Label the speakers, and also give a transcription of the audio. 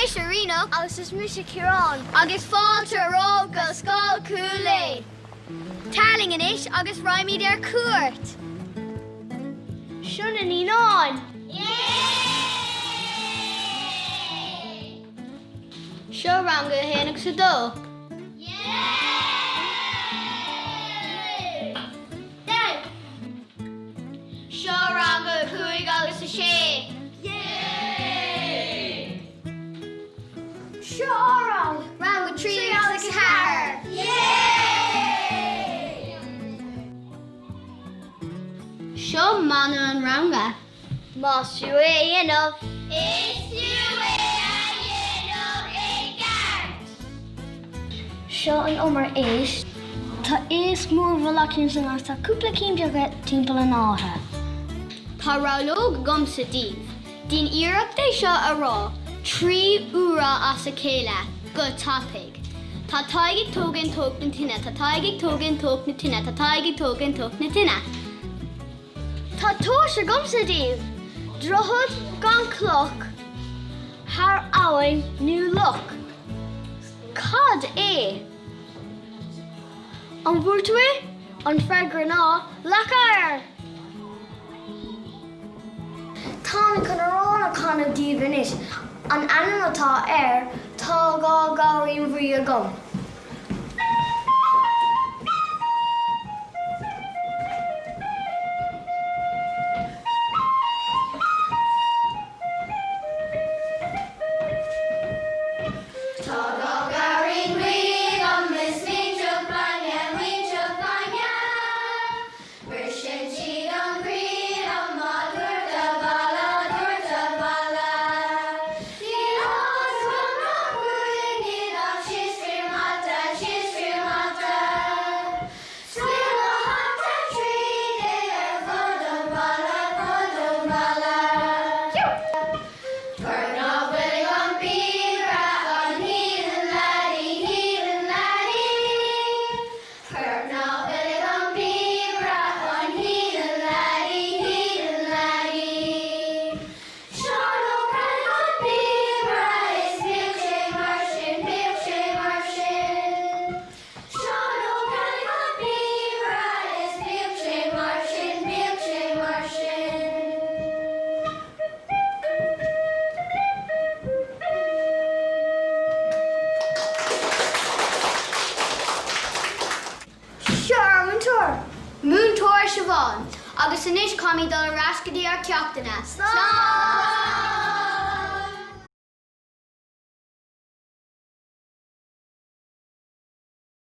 Speaker 1: mise Ríonach. Agus is mise Ciarán. Agus fáilte romhaibh go Scoil Chúil Aodha. Tar linn anois agus raghaimid ar cuairt. Seo na naíonáin! Seo rang a haon agus a dó. Seo rang a cúig agus a sé. Seo ár rang, rang a 3 agus a 4. Seo mana an ranga. Más fiú é a dhéanamh. Is fiú é a dhéanamh i gceart! Seo an umar éisc. Tá éisc mór bhrollach ansin agus tá cúpla cinn beaga timpeall an átha. Tá rabhlóg agamsa daoibh. Déan iarracht é seo a rá 3 uaire as a chéile, go tapaidh. Tá Tadhg ag tógaint tocht na tine, tá Tadhg ag tógaint tocht na tine, tá Tadhg ag tógaint tocht na tine. Tá tomhas agamsa daoibh! Droichead gan cloch thar abhainn nó loch. Cad é? An bhfuair tú é? An freagra ná leac oighir! Táim chun amhrán a chanadh daoibh anois. An ainm atá air, Tá 2 Gabhairín Bhuí Agam.
Speaker 2: Tá 2 gabhairín buí agam is móinteach bainne, móinteach bainne. Briseann siad an croí liom á dtabhairt abhaile, á dtabhairt abhaile. Níl fhios agam nach bhfuil iad ach síos fríd an hata, síos fríd an hata. Scaoil mo hata tríd é ar fud an bhaile, fud an bhaile. Port ná fuil ag an bpíobaire, an Hielan Laddie, Hielan Laddie. Port ná fuil ag an bpíobaire, an Hielan Laddie, Hielan Laddie. Seán Ó Ceallaigh an píobaire, is bíodh sé mar sin, bíodh sé mar sin. Seán Ó Ceallaigh an píobaire, is bíodh sé mar sin, bíodh sé mar sin.
Speaker 1: Seo ár múinteoir! Múinteoir Siobhán! Agus anois caithfimid dul ar ais go dtí ár ceachtanna. Slán!